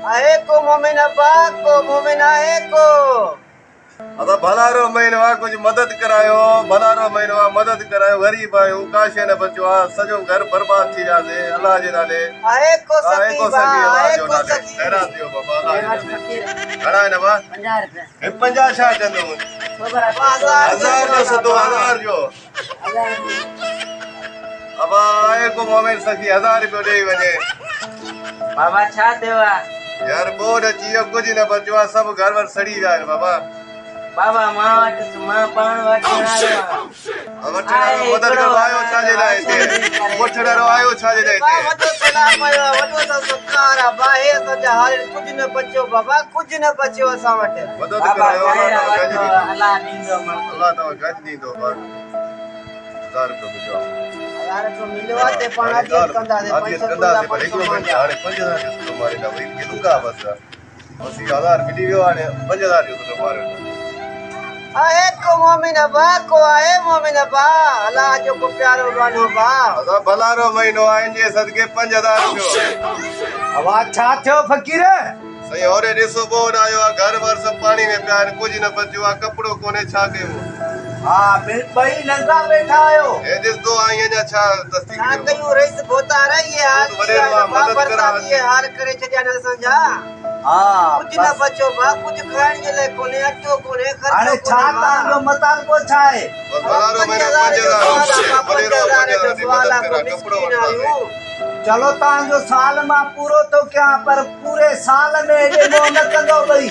آهي ڪو مومن ابا، ڪو مومن آهي ڪو. ادا ڀلارو مهينو آ ڪجهه مدد ڪرايو ڀلارو مهينو آ مدد ڪرايو غريب آهيون ڪا شي نه بچيو آ سڄو گهر برباد ٿي وياسي الله جي نالي آهي ڪو آهي سخي ڪو ڀا سخي الله آهي جو ڪو نالي سخي. خيرات ڏيو بابا الله جي نالي گهڻا آهن ابا 50 روپيا. هي 50 ڇا ڪندو هزار جو سڌو هزار جو ابا آهي ڪو مومن سخي هزار روپيو ڏيئي وڃي. بابا ڇا ٿيو آ؟ يار ٻوڏ اچي ويو ڪجهه نه بچيو آ سڀ گهر ور سڙي ويا آهن بابا. بابا مان وٽ مان پاڻ وٺڻ آيو آهيان. وٺڻ آيو مدد ڪرڻ آيو ڇا جي لاء هتي وٺڻ آيو ڇا جي لاء هتي. وڏو سلام آيو آ وڏو سان ستڪار آ با هي اسان جا هارين ڪجهه نه بچيو بابا ڪجهه نه بچيو اسان وٽ. مدد ڪرايو الله توهان ڏيندو. الله توهان گهٽ ڏيندو بس هزار روپيو مليو آ. هزار روپيو مليو آ ته پاڻ اذيت ڪنداسين پنج سو تنهنجا پنج سو منهنجا. هاڻي 5000 جو سودو ماريندا ڀئي ڪي لڪا بس بس اهو هزار ملي ويو هاڻي 5000 جو سودو ماريو. آهي ڪو مومن ابا ڪو آهي مومن ابا الله جو ڪو پيارو ٻانهو با. ادا ڀلارو مهينو آ ان جي صدقي 5000 روپيو. اوا ڇا ٿيو فقير. سائين هوري ڏسو ٻوڏ آيو آ گهر ور سڀ پاڻي ۾ پيا آهن ڪجهه نه بچيو آ ڪپڙو ڪونهي ڇا ڪيون. ها ٻئي ننگا ويٺا آهيو. هي ڏسندو آهين اڃا ڇا تصديق ڇا ڏيو. ڪيون رئيس ڀوتار اهي حال ٿي ويا آهن ڀا برسات اهي حال ڪري ڇڏيا آهن اسان جا. ها ڪجهه نه بچيو ڀا ڪجهه کائڻ جي لاء ڪونهي اٽو ڪونهي خرچو هاڻي ڇا ڪونهي ڀا. توهان جو مطالبو ڇا آهي. بس ڀلارو مهينو 5000 وڏيرو آ 5000 ڏي مدد ڪرا ڪپڙو وٺنداسين. چلو توهان جو سال مان پورو ٿو ڪيان پر پوري سال ۾ ايڏي منهن نه ڪندو ٻئي.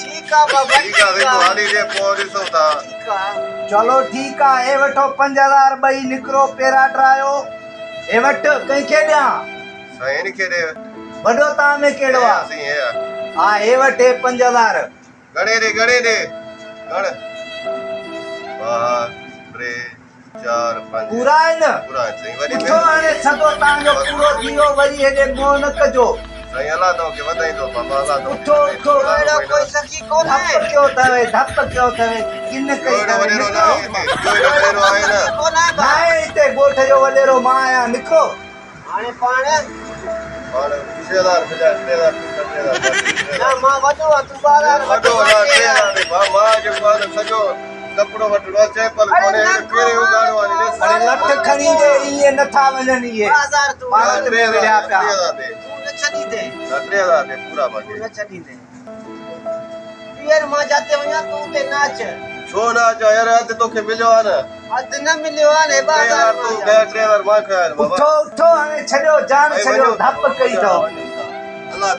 ٺيڪ آ بابا ٺيڪ آ سائين تون هالي ڏي پوء ڏسون ٿا. ٺيڪ آ. چلو ٺيڪ آ هي وٺو 5000 ٻئي نڪرو پيرا ڊرايو هي وٺ ڪنهن کي ڏيان. سائين هن کي ڏي. وڏو توهان ۾ ڪهڙو آ. هي آ سائين هي آ. ها هي وٺ هي 5000. گهڻي ڏي گهڻي ڏي گهڻ 2 3 4 5 پورا آهن؟ پورا آهن سائين وڏي اٿو هاڻي سڌو توهان جو پورو ٿي ويو وري هيڏي منهن نه ڪجو. سائين الله توهان کي وڌائيندو بابا الله توهان کي اٿو اٿو اهڙو ڪوئي سخي ڪونهي. ڌپ ڪيو اٿوي ڌپ ڪيو اٿوي ڪن ڪئي اٿوي وڏيرو ناهي هتي ٻيو وڏيرو آهي نه ناهي هتي ڳوٺ جو وڏيرو مان آهيان نڪرو. هاڻي پاڻ پاڻ 6000 مليا 3000 تون 3000 نه مان وڏو آ تون 12000 وڏو آ 3000 مان مان جيڪو آ سڄو ڪپڙو وٺڻو آ چئپل ڪونهي پيري اگهاڙو آ ڏس اڙي لٺ کڻي ڏي ايئن نٿا وڃن اهي 2000 تون پاڻ ۾ وڙهيا پيا تون نه ڇڏيندين نه 3000 ڏي پورا باقي تون نه ڇڏيندين پيئر مان جاتي وڃان تون اتي نه اچ. ڇو نه اچان يار اڌ توکي مليو آ نه. اڌ نه مليو آ نه 2000 تون کيا 3000 مان کيا آهن بابا. اٿو اٿو هاڻي ڇڏيو جان ڇڏيو ڌپ ڪئي اٿو.